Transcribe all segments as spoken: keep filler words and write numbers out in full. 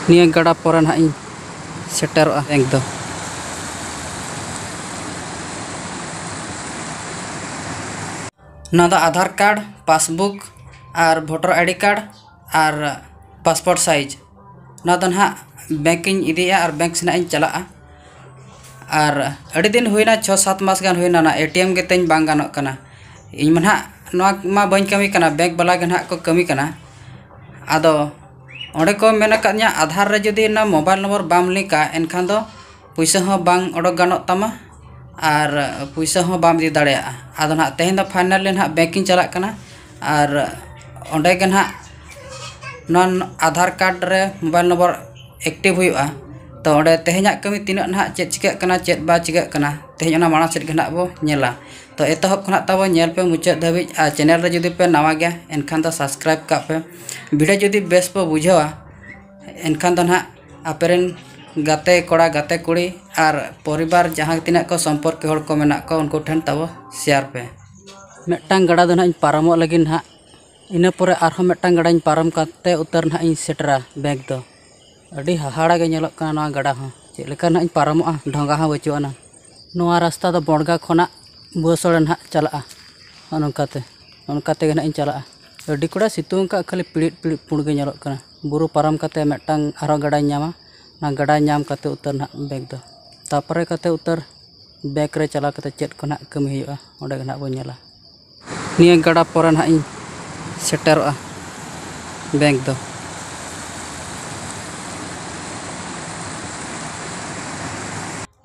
ᱱᱤᱭᱟᱹ ᱜᱟᱰᱟ ᱯᱚᱨᱮ ᱱᱟᱦᱟᱜ ᱤᱧ ᱥᱮᱴᱮᱨᱚᱜᱼᱟ ᱵᱮᱝᱠ ᱫᱚ᱾ ᱱᱚᱣᱟ ᱫᱚ ᱟᱫᱷᱟᱨ ᱠᱟᱨᱰ, ᱯᱟᱥᱵᱩᱠ ᱟᱨ ᱵᱷᱳᱴᱟᱨ ᱟᱭᱰᱤ ᱠᱟᱨᱰ ᱟᱨ ᱯᱟᱥᱯᱳᱨᱴ ᱥᱟᱭᱤᱡᱽ᱾ ᱱᱚᱣᱟ ᱫᱚ ᱱᱟᱦᱟᱜ ᱵᱮᱝᱠ ᱤᱧ ᱤᱫᱤᱭᱟ ᱟᱨ ᱵᱮᱝᱠ ᱥᱮᱱᱟᱜ ᱤᱧ ᱪᱟᱞᱟᱜᱼᱟ᱾ ᱟᱨ ᱟᱹᱰᱤ ᱫᱤᱱ ᱦᱩᱭᱱᱟ, ᱪᱷᱚ ᱥᱟᱛ ᱢᱟᱥ ᱜᱟᱱ ᱦᱩᱭᱱᱟ, ᱚᱱᱟ ᱮ ᱴᱤ ᱮᱢ ᱜᱮ ᱛᱤᱧ ᱵᱟᱝ ᱜᱟᱱᱚᱜ ᱠᱟᱱᱟ᱾ ᱤᱧ ᱢᱟ ᱱᱟᱦᱟᱜ ᱱᱚᱣᱟ ᱢᱟ ᱵᱟᱹᱧ ᱠᱟᱹᱢᱤ ᱠᱟᱱᱟ, ᱵᱮᱝᱠ ᱵᱟᱞᱟ ᱜᱮ ᱱᱟᱦᱟᱜ ᱠᱚ ᱠᱟᱹᱢᱤ ᱠᱟᱱᱟ᱾ ᱟᱫᱚ ᱚᱸᱰᱮ ᱠᱚ ᱢᱮᱱ ᱟᱠᱟᱫᱤᱧᱟ, ᱟᱫᱷᱟᱨ ᱨᱮ ᱡᱩᱫᱤ ᱚᱱᱟ ᱢᱳᱵᱟᱭᱤᱞ ᱱᱚᱢᱵᱚᱨ ᱵᱟᱢ ᱞᱤᱝᱠᱟ, ᱮᱱᱠᱷᱟᱱ ᱫᱚ ᱯᱩᱭᱥᱟᱹ ᱦᱚᱸ ᱵᱟᱝ ᱚᱰᱚᱠ ᱜᱟᱱᱚᱜ ᱛᱟᱢᱟ ᱟᱨ ᱯᱩᱭᱥᱟᱹ ᱦᱚᱸ ᱵᱟᱢ ᱤᱫᱤ ᱫᱟᱲᱮᱭᱟᱜᱼᱟ᱾ ᱟᱫᱚ ᱱᱟᱦᱟᱜ ᱛᱮᱦᱮᱧ ᱫᱚ ᱯᱷᱟᱭᱱᱟᱞᱤ ᱱᱟᱦᱟᱜ ᱵᱮᱝᱠ ᱤᱧ ᱪᱟᱞᱟᱜ ᱠᱟᱱᱟ ᱟᱨ ᱚᱸᱰᱮ ᱜᱮ ᱱᱟᱦᱟᱜ ᱱᱚᱣᱟ ᱟᱫᱷᱟᱨ ᱠᱟᱨᱰ ᱨᱮ ᱢᱳᱵᱟᱭᱤᱞ ᱱᱚᱢᱵᱚᱨ ᱮᱠᱴᱤᱵᱷ ᱦᱩᱭᱩᱜᱼᱟ᱾ ᱛᱚ ᱚᱸᱰᱮ ᱛᱮᱦᱮᱧᱟᱜ ᱠᱟᱹᱢᱤ ᱛᱤᱱᱟᱹᱜ ᱱᱟᱦᱟᱜ ᱪᱮᱫ ᱪᱤᱠᱟᱹᱜ ᱠᱟᱱᱟ, ᱪᱮᱫ ᱵᱟᱝ ᱪᱤᱠᱟᱹᱜ ᱠᱟᱱᱟ, ᱛᱮᱦᱮᱧ ᱚᱱᱟ ᱢᱟᱲᱟᱝ ᱥᱮᱫ ᱜᱮ ᱱᱟᱦᱟᱜ ᱵᱚ ᱧᱮᱞᱟ᱾ ᱛᱚ ᱮᱛᱚᱦᱚᱵ ᱠᱷᱚᱱᱟᱜ ᱛᱟᱵᱚ ᱧᱮᱞ ᱯᱮ ᱢᱩᱪᱟᱹᱫ ᱫᱷᱟᱹᱵᱤᱡ, ᱟᱨ ᱪᱮᱱᱮᱞ ᱨᱮ ᱡᱩᱫᱤ ᱯᱮ ᱱᱟᱣᱟ ᱜᱮᱭᱟ, ᱮᱱᱠᱷᱟᱱ ᱫᱚ ᱥᱟᱵᱥᱠᱨᱟᱭᱤᱵᱽ ᱠᱟᱜ ᱯᱮ᱾ ᱵᱷᱤᱰᱤᱭᱳ ᱡᱩᱫᱤ ᱵᱮᱥ ᱯᱮ ᱵᱩᱡᱷᱟᱹᱣᱟ, ᱮᱱᱠᱷᱟᱱ ᱫᱚ ᱱᱟᱦᱟᱜ ᱟᱯᱮ ᱨᱮᱱ ᱜᱟᱛᱮ ᱠᱚᱲᱟ, ᱜᱟᱛᱮ ᱠᱩᱲᱤ ᱟᱨ ᱯᱚᱨᱤᱵᱟᱨ ᱡᱟᱦᱟᱸ ᱛᱤᱱᱟᱹᱜ ᱠᱚ ᱥᱚᱢᱯᱚᱨᱠᱤ ᱦᱚᱲ ᱠᱚ ᱢᱮᱱᱟᱜ ᱠᱚᱣᱟ, ᱩᱱᱠᱩ ᱴᱷᱮᱱ ᱛᱟᱵᱚ ᱥᱮᱭᱟᱨ ᱯᱮ᱾ ᱢᱤᱫᱴᱟᱝ ᱜᱟᱰᱟ ᱫᱚ ᱱᱟᱦᱟᱜ ᱤᱧ ᱯᱟᱨᱚᱢᱚᱜ ᱞᱟᱹᱜᱤᱫ ᱱᱟᱦᱟᱜ, ᱤᱱᱟᱹ ᱯᱚᱨᱮ ᱟᱨᱦᱚᱸ ᱢᱤᱫᱴᱟᱝ ᱜᱟᱰᱟᱧ ᱯᱟᱨᱚᱢ ᱠᱟᱛᱮ ᱩᱛᱟᱹᱨ ᱱᱟᱦᱟᱜ ᱤᱧ ᱥᱮᱴᱮᱨᱟ ᱵᱮᱝᱠ ᱫᱚ᱾ ᱟᱹᱰᱤ ᱦᱟᱦᱟᱲᱟ ᱜᱮ ᱧᱮᱞᱚᱜ ᱠᱟᱱᱟ ᱱᱚᱣᱟ ᱜᱟᱰᱟ ᱦᱚᱸ, ᱪᱮᱫ ᱞᱮᱠᱟ ᱱᱟᱦᱟᱜ ᱤᱧ ᱯᱟᱨᱚᱢᱚᱜᱼᱟ, ᱰᱷᱚᱸᱜᱟ ᱦᱚᱸ ᱵᱟᱹᱪᱩᱜ ᱟᱱᱟ᱾ ᱱᱚᱣᱟ ᱨᱟᱥᱛᱟ ᱫᱚ ᱵᱚᱲᱜᱟ ᱠᱷᱚᱱᱟᱜ ᱵᱩᱣᱟᱹᱥᱚᱲᱟ ᱱᱟᱦᱟᱜ ᱪᱟᱞᱟᱜᱼᱟ᱾ ᱱᱚᱜᱼᱚ ᱱᱚᱝᱠᱟᱛᱮ, ᱱᱚᱜᱼᱚ ᱱᱚᱝᱠᱟ ᱛᱮᱜᱮ ᱱᱟᱦᱟᱜ ᱤᱧ ᱪᱟᱞᱟᱜᱼᱟ᱾ ᱟᱹᱰᱤ ᱠᱚᱲᱟ ᱥᱤᱛᱩᱝ ᱟᱠᱟᱫ, ᱠᱷᱟᱹᱞᱤ ᱯᱤᱲᱤᱫ ᱯᱤᱲᱤᱫ ᱯᱩᱸᱰ ᱜᱮ ᱧᱮᱞᱚᱜ ᱠᱟᱱᱟ᱾ ᱵᱩᱨᱩ ᱯᱟᱨᱚᱢ ᱠᱟᱛᱮ ᱢᱤᱫᱴᱟᱝ ᱟᱨᱦᱚᱸ ᱜᱟᱰᱟᱧ ᱧᱟᱢᱟ, ᱚᱱᱟ ᱜᱟᱰᱟ ᱧᱟᱢ ᱠᱟᱛᱮ ᱩᱛᱟᱹᱨ ᱱᱟᱦᱟᱜ ᱵᱮᱝᱠ ᱫᱚ᱾ ᱛᱟᱨᱯᱚᱨᱮ ᱠᱟᱛᱮ ᱩᱛᱟᱹᱨ ᱵᱮᱝᱠ ᱨᱮ ᱪᱟᱞᱟᱣ ᱠᱟᱛᱮ ᱪᱮᱫ ᱠᱚ ᱱᱟᱦᱟᱜ ᱠᱟᱹᱢᱤ ᱦᱩᱭᱩᱜᱼᱟ, ᱚᱸᱰᱮ ᱜᱮ ᱱᱟᱦᱟᱜ ᱵᱚᱱ ᱧᱮᱞᱟ᱾ ᱱᱤᱭᱟᱹ ᱜᱟᱰᱟ ᱯᱚᱨᱮ ᱱᱟᱦᱟᱜ ᱤᱧ ᱥᱮᱴᱮᱨᱚᱜᱼᱟ ᱵᱮᱝᱠ ᱫᱚ᱾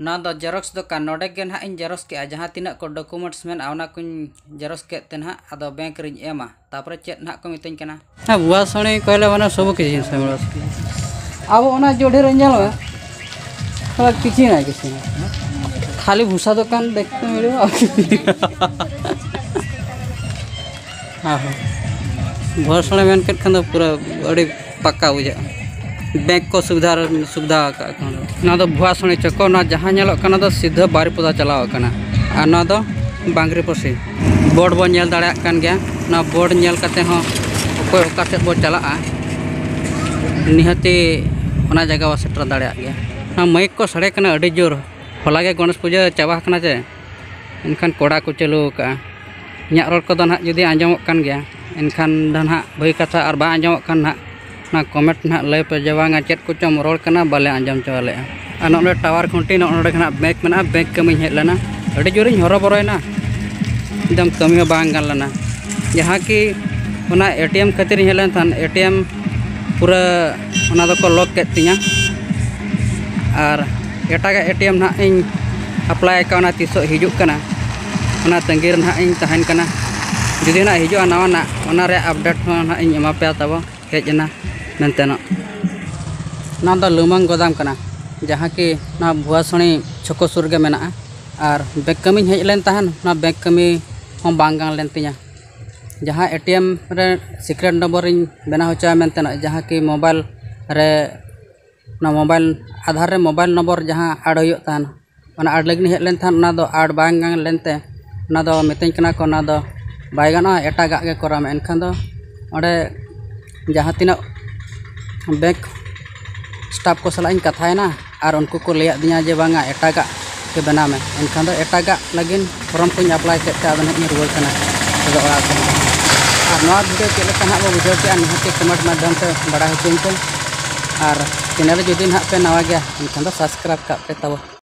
ᱱᱚᱣᱟ ᱫᱚ ᱡᱮᱨᱚᱠᱥ ᱫᱚᱠᱟᱱ᱾ ᱱᱚᱰᱮ ᱜᱮ ᱱᱟᱦᱟᱜ ᱤᱧ ᱡᱮᱨᱚᱠᱥ ᱠᱮᱜᱼᱟ, ᱡᱟᱦᱟᱸ ᱛᱤᱱᱟᱹᱜ ᱠᱚ ᱰᱚᱠᱩᱢᱮᱱᱴᱥ ᱢᱮᱱᱟᱜᱼᱟ, ᱚᱱᱟ ᱠᱚᱧ ᱡᱮᱨᱚᱠᱥ ᱠᱮᱫ ᱛᱮ ᱱᱟᱦᱟᱜ ᱟᱫᱚ ᱵᱮᱝᱠ ᱨᱤᱧ ᱮᱢᱟ᱾ ᱛᱟᱨᱯᱚᱨᱮ ᱪᱮᱫ ᱱᱟᱦᱟᱜ ᱠᱚ ᱢᱤᱛᱟᱹᱧ ᱠᱟᱱᱟ? ᱦᱮᱸ, ᱵᱩᱣᱟ ᱥᱚᱬᱮ ᱠᱚᱭᱞᱮ ᱢᱟᱱᱮ ᱥᱚᱵ ᱠᱤᱪᱷᱩ ᱡᱤᱱᱤᱥ ᱢᱮᱱᱟᱜᱼᱟ᱾ ᱟᱵᱚ ᱚᱱᱟ ᱡᱳᱰᱷᱮ ᱨᱮ ᱧᱮᱞ ᱢᱮ, ᱛᱷᱚᱲᱟ ᱠᱤᱪᱷᱩ ᱱᱟᱭ, ᱠᱤᱪᱷᱩ ᱱᱟᱭ, ᱠᱷᱟᱹᱞᱤ ᱵᱷᱩᱥᱟ ᱫᱚᱠᱟᱱ ᱫᱮᱠᱷᱛᱮ ᱢᱤᱞᱮᱜᱟ᱾ ᱦᱮᱸ, ᱦᱮᱸ᱾ ᱵᱷᱩᱣᱟ ᱥᱚᱬᱮ ᱢᱮᱱ ᱠᱮᱫ ᱠᱷᱟᱱ ᱫᱚ ᱯᱩᱨᱟᱹ ᱟᱹᱰᱤ ᱯᱟᱠᱟ ᱵᱩᱡᱷᱟᱹᱜᱼᱟ᱾ ᱵᱮᱝᱠ ᱠᱚ ᱥᱩᱵᱤᱫᱷᱟ, ᱥᱩᱵᱤᱫᱷᱟ ᱟᱠᱟᱫ ᱠᱚ᱾ ᱚᱱᱟ ᱫᱚ ᱵᱷᱩᱣᱟ ᱥᱚᱬᱮ ᱪᱚᱠᱚ, ᱚᱱᱟ ᱡᱟᱦᱟᱸ ᱧᱮᱞᱚᱜ ᱠᱟᱱᱟ ᱫᱚ ᱥᱤᱫᱷᱟᱹ ᱵᱟᱨᱤᱯᱚᱫᱟ ᱪᱟᱞᱟᱣ ᱟᱠᱟᱱᱟ᱾ ᱟᱨ ᱱᱚᱣᱟ ᱫᱚ ᱵᱟᱝᱨᱤᱯᱚᱥᱤ᱾ ᱵᱳᱨᱰ ᱵᱚᱱ ᱧᱮᱞ ᱫᱟᱲᱮᱭᱟᱜ ᱠᱟᱱ ᱜᱮᱭᱟ᱾ ᱱᱚᱣᱟ ᱵᱳᱨᱰ ᱧᱮᱞ ᱠᱟᱛᱮ ᱦᱚᱸ ᱚᱠᱚᱭ ᱚᱠᱟ ᱥᱮᱫ ᱵᱚ ᱪᱟᱞᱟᱜᱼᱟ, ᱱᱤᱦᱟᱹᱛᱤ ᱚᱱᱟ ᱡᱟᱭᱜᱟ ᱵᱚ ᱥᱮᱴᱮᱨ ᱫᱟᱲᱮᱭᱟᱜ ᱜᱮᱭᱟ᱾ ᱚᱱᱟ ᱢᱟᱭᱤᱠ ᱠᱚ ᱥᱟᱰᱮ ᱠᱟᱱᱟ ᱟᱹᱰᱤ ᱡᱳᱨ, ᱦᱚᱞᱟ ᱜᱮ ᱜᱚᱬᱮᱥ ᱯᱩᱡᱟᱹ ᱪᱟᱵᱟ ᱟᱠᱟᱱᱟ ᱪᱮ, ᱮᱱᱠᱷᱟᱱ ᱠᱚᱲᱟ ᱠᱚ ᱪᱟᱹᱞᱩ ᱟᱠᱟᱫᱼᱟ᱾ ᱤᱧᱟᱹᱜ ᱨᱚᱲ ᱠᱚᱫᱚ ᱱᱟᱦᱟᱜ ᱡᱩᱫᱤ ᱟᱸᱡᱚᱢᱚᱜ ᱠᱟᱱ ᱜᱮᱭᱟ, ᱮᱱᱠᱷᱟᱱ ᱫᱚ ᱱᱟᱦᱟᱜ ᱵᱷᱟᱹᱜᱤ ᱠᱟᱛᱷᱟ, ᱟᱨ ᱵᱟᱝ ᱟᱸᱡᱚᱢᱚᱜ ᱠᱟᱱ ᱱᱟᱦᱟᱜ, ᱚᱱᱟ ᱠᱚᱢᱮᱱᱴ ᱱᱟᱦᱟᱜ ᱞᱟᱹᱭ ᱯᱮ ᱡᱮ ᱵᱟᱝᱟ ᱪᱮᱫ ᱠᱚᱪᱚᱢ ᱨᱚᱲ ᱠᱟᱱᱟ, ᱵᱟᱞᱮ ᱟᱸᱡᱚᱢ ᱪᱚ ᱞᱮᱜᱼᱟ᱾ ᱟᱨ ᱱᱚᱜᱼᱚ ᱱᱚᱰᱮ ᱴᱟᱣᱟᱨ ᱠᱷᱩᱱᱴᱤ, ᱱᱚᱜᱼᱚ ᱱᱚᱰᱮ ᱱᱟᱦᱟᱜ ᱵᱮᱝᱠ ᱢᱮᱱᱟᱜᱼᱟ, ᱵᱮᱝᱠ ᱠᱟᱹᱢᱤᱧ ᱦᱮᱡ ᱞᱮᱱᱟ, ᱟᱹᱰᱤ ᱡᱳᱨᱤᱧ ᱦᱚᱨᱚᱵᱚᱨᱚᱭᱮᱱᱟ, ᱮᱠᱫᱚᱢ ᱠᱟᱹᱢᱤ ᱦᱚᱸ ᱵᱟᱝ ᱜᱟᱱ ᱞᱮᱱᱟ᱾ ᱡᱟᱦᱟᱸ ᱠᱤ ᱚᱱᱟ ᱮ ᱴᱤ ᱮᱢ ᱠᱷᱟᱹᱛᱤᱨᱤᱧ ᱦᱮᱡ ᱞᱮᱱ ᱛᱟᱦᱮᱸᱫ, ᱮ ᱴᱤ ᱮᱢ ᱯᱩᱨᱟᱹ ᱚᱱᱟ ᱫᱚᱠᱚ ᱞᱚᱠ ᱠᱮᱫ ᱛᱤᱧᱟ, ᱟᱨ ᱮᱴᱟᱜᱟᱜ ᱮ ᱴᱤ ᱮᱢ ᱱᱟᱦᱟᱜ ᱤᱧ ᱮᱯᱞᱟᱭ ᱟᱠᱟᱫ, ᱚᱱᱟ ᱛᱤᱥᱚᱜ ᱦᱤᱡᱩᱜ ᱠᱟᱱᱟ, ᱚᱱᱟ ᱛᱟᱺᱜᱤ ᱨᱮ ᱱᱟᱦᱟᱜ ᱤᱧ ᱛᱟᱦᱮᱱ ᱠᱟᱱᱟ᱾ ᱡᱩᱫᱤ ᱱᱟᱦᱟᱜ ᱦᱤᱡᱩᱜᱼᱟ ᱱᱟᱣᱟᱱᱟᱜ, ᱚᱱᱟ ᱨᱮᱭᱟᱜ ᱟᱯᱰᱮᱴ ᱦᱚᱸ ᱱᱟᱦᱟᱜ ᱤᱧ ᱮᱢᱟ ᱯᱮᱭᱟ ᱛᱟᱵᱚ᱾ ᱦᱮᱡ ᱮᱱᱟ ᱢᱮᱱᱛᱮ ᱱᱚᱜ, ᱱᱚᱣᱟ ᱫᱚ ᱞᱩᱢᱟᱹᱝ ᱜᱚᱫᱟᱢ ᱠᱟᱱᱟ, ᱡᱟᱦᱟᱸ ᱠᱤ ᱱᱚᱣᱟ ᱵᱷᱩᱣᱟᱥᱚᱲᱤ ᱪᱷᱚᱠᱚ ᱥᱩᱨ ᱨᱮᱜᱮ ᱢᱮᱱᱟᱜᱼᱟ᱾ ᱟᱨ ᱵᱮᱝᱠ ᱠᱟᱹᱢᱤᱧ ᱦᱮᱡ ᱞᱮᱱ ᱛᱟᱦᱮᱱ, ᱚᱱᱟ ᱵᱮᱝᱠ ᱠᱟᱹᱢᱤ ᱦᱚᱸ ᱵᱟᱝ ᱜᱟᱱ ᱞᱮᱱ ᱛᱤᱧᱟ᱾ ᱡᱟᱦᱟᱸ ᱮ ᱴᱤ ᱮᱢ ᱨᱮ ᱥᱤᱠᱨᱮᱴ ᱱᱚᱢᱵᱚᱨᱤᱧ ᱵᱮᱱᱟᱣ ᱦᱚᱪᱚᱭᱟ ᱢᱮᱱᱛᱮ ᱱᱚᱜ, ᱡᱟᱦᱟᱸ ᱠᱤ ᱢᱳᱵᱟᱭᱤᱞ ᱨᱮ, ᱚᱱᱟ ᱢᱳᱵᱟᱭᱤᱞ, ᱟᱫᱷᱟᱨ ᱨᱮ ᱢᱳᱵᱟᱭᱤᱞ ᱱᱚᱢᱵᱚᱨ ᱡᱟᱦᱟᱸ ᱟᱰ ᱦᱩᱭᱩᱜ ᱛᱟᱦᱮᱱ, ᱚᱱᱟ ᱟᱰ ᱞᱟᱹᱜᱤᱫ ᱤᱧ ᱦᱮᱡ ᱞᱮᱱ ᱛᱟᱦᱮᱸᱫ, ᱚᱱᱟ ᱫᱚ ᱟᱰ ᱵᱟᱝ ᱜᱟᱱ ᱞᱮᱱᱛᱮ, ᱚᱱᱟ ᱫᱚ ᱢᱤᱛᱟᱹᱧ ᱠᱟᱱᱟ ᱠᱚ, ᱚᱱᱟ ᱫᱚ ᱵᱟᱭ ᱜᱟᱱᱚᱜᱼᱟ, ᱮᱴᱟᱜᱟᱜ ᱜᱮ ᱠᱚᱨᱟᱣ ᱢᱮ᱾ ᱮᱱᱠᱷᱟᱱ ᱫᱚ ᱚᱸᱰᱮ ᱡᱟᱦᱟᱸ ᱛᱤᱱᱟᱹᱜ ᱵᱮᱝᱠ ᱥᱴᱟᱯ ᱠᱚ ᱥᱟᱞᱟᱜ ᱤᱧ ᱠᱟᱛᱷᱟᱭᱮᱱᱟ, ᱟᱨ ᱩᱱᱠᱩ ᱠᱚ ᱞᱟᱹᱭᱟᱫ ᱫᱤᱧᱟ ᱡᱮ ᱵᱟᱝᱟ, ᱮᱴᱟᱜᱟᱜ ᱜᱮ ᱵᱮᱱᱟᱣ ᱢᱮ᱾ ᱮᱱᱠᱷᱟᱱ ᱫᱚ ᱮᱴᱟᱜᱟᱜ ᱞᱟᱹᱜᱤᱫ ᱯᱷᱚᱨᱚᱢ ᱠᱚᱧ ᱮᱯᱞᱟᱭ ᱠᱮᱫ ᱛᱮ ᱟᱫᱚ ᱱᱟᱦᱟᱜ ᱤᱧ ᱨᱩᱣᱟᱹᱲ ᱠᱟᱱᱟ ᱱᱤᱛᱚᱜ ᱫᱚ ᱚᱲᱟᱜ ᱛᱮ᱾ ᱟᱨ ᱱᱚᱣᱟ ᱵᱷᱤᱰᱤᱭᱳ ᱪᱮᱫ ᱞᱮᱠᱟ ᱱᱟᱦᱟᱜ ᱵᱚ ᱵᱩᱡᱷᱟᱹᱣ ᱠᱮᱜᱼᱟ, ᱱᱤᱦᱟᱹᱛ ᱜᱮ ᱠᱚᱢᱮᱱᱴ ᱢᱟᱫᱽᱫᱷᱚᱢ ᱛᱮ ᱵᱟᱲᱟᱭ ᱦᱚᱪᱚᱧ ᱯᱮ, ᱟᱨ ᱪᱮᱱᱮᱞ ᱨᱮ ᱡᱩᱫᱤ ᱱᱟᱦᱟᱜ ᱯᱮ ᱱᱟᱣᱟ ᱜᱮᱭᱟ, ᱮᱱᱠᱷᱟᱱ ᱫᱚ ᱥᱟᱵᱥᱠᱨᱟᱭᱤᱵᱽ ᱠᱟᱜ ᱯᱮ ᱛᱟᱵᱚ᱾